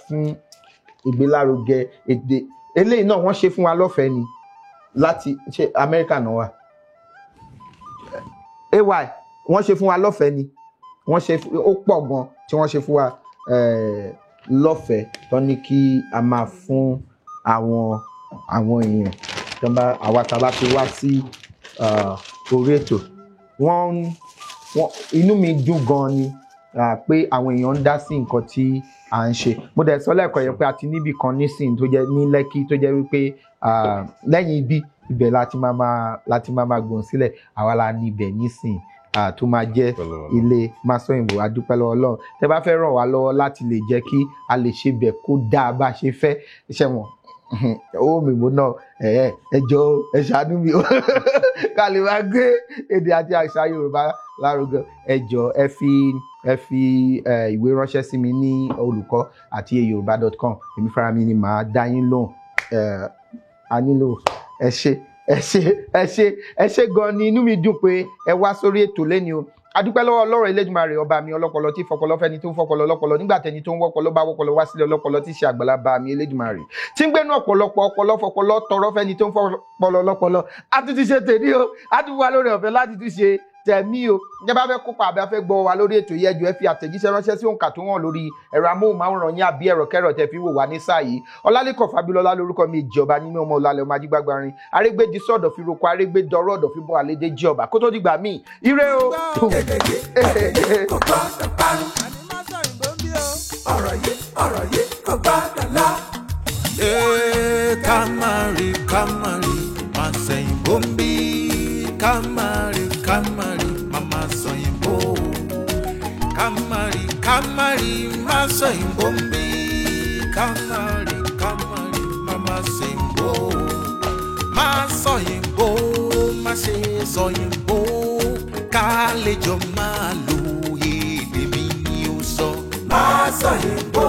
fún ìgbélárugẹ èdè. Eléyìí náà wọ́n ṣe fún wa lọ́fẹ̀ẹ́ ni, láti ṣe Amẹ́ríkà náà wà. Ay wọ́n ṣe fún wa lọ́fẹ̀ẹ́ ni, wọ́n ṣe ó pọ̀ gan tí wọ́n ṣe fún wa lọ́fẹ̀ẹ́, tó ní kí a máa fún àwọn èèyàn tó bá àwa tá a bá ti wá sí orí ètò. Wọ́n inú mi dùn gan ni pé àwọn èèyàn ń dá sí nǹkan tí à ń ṣe. Mo dẹ̀ sọ lẹ́ẹ̀kan yẹn pé a ti níbì kan nísìnyí tó jẹ́ ní Lẹ́kí, tó jẹ́ wípé lẹ́yìn ibi ibẹ̀ láti máa gbọ̀n sílẹ̀. Àwa la ní ibẹ̀ nísìnyí tó máa jẹ́ ilé Masòyìnbó. A dúpẹ́ lọ́wọ́ Ọlọ́run. Tẹ́ bá fẹ́ ràn wá lọ́wọ́ láti lè jẹ́ kí a lè ṣe bẹ̀ kó dáa bá ṣe fẹ́, ṣe wọ̀n owó mi mo náà ẹ jọ̀ọ́ ẹ ṣàánú mi ká lè máa gbé èdè àti àṣà Yorùbá lárugẹ. Ẹ jọ̀ọ́ ẹ fi ìwé ránṣẹ́ sí mi ní olùkọ́@yorùbá.com. Èmi fúnra mi ni màá dá yín lóhùn. A nílò ẹ ṣé ẹ ṣé ẹ ṣé ẹ ṣé gan ni. Inú mi dùn pé ẹ wá sórí ètò lẹ́ni o. Adúpẹ́ lọ́wọ́ Ọlọ́run Elédùmarè ọba mi ọlọ́pọlọ tí fọpọlọ fẹ́ni tó ń fọpọlọ lọ́pọlọ nígbà tẹni tó ń wọ́pọlọ bá wọ́pọlọ wá sílẹ̀ ọlọ́pọlọ tí ṣe àgbàlagbà mi Elédùmarè tí ń gbénú ọ̀pọ̀lọpọ̀ ọpọlọ fọpọlọ tọrọ fẹ́ni tó ń fọpọlọ lọ́pọlọ. A tún ti ṣe tèmi o, a tún wà lórí ọ̀fẹ́ láti tún ṣe tẹ̀mí o. Ǹjẹ́ bá fẹ́ kópa àbí a fẹ́ gbọ́ wa lórí ètò yìí, ẹ jọ̀ọ́ ẹ fi àtẹ̀jíṣẹ́ ránṣẹ́ sí òǹkà tó hàn lórí ẹ̀rọ amóhùnmáwòrán yín àbí ẹ̀rọ kẹ́rọ̀ tẹ́ fi wò wá ní sáà yìí. Ọlálékàn Fábílọ́lá lórúkọ mi, ìjọba nínú ọmọ ọlálẹ̀ ọmọ ajígbágbárin arégbèdì sọ̀dọ̀ fi roko arégbèdọ̀rọ̀ ọ̀dọ̀ fi bọ́ àlédè jí ọba kó tó dìgbà míì. Ire o. Ọ̀rọ̀ yìí kò gbọ́dọ̀ lọ. Ká má rí má sẹ́yìn bó ń bí. Ká má rí màmá sọ̀yìnbó. Ká má rí má sọ̀yìnbó ń bí. Ká má rí màmá sọ̀yìnbó. Má sọ̀yìnbó, má ṣe sọ̀yìnbó. Ká lè jọ máa lo èdè mi ni ó sọ. Má sọ̀yìnbó,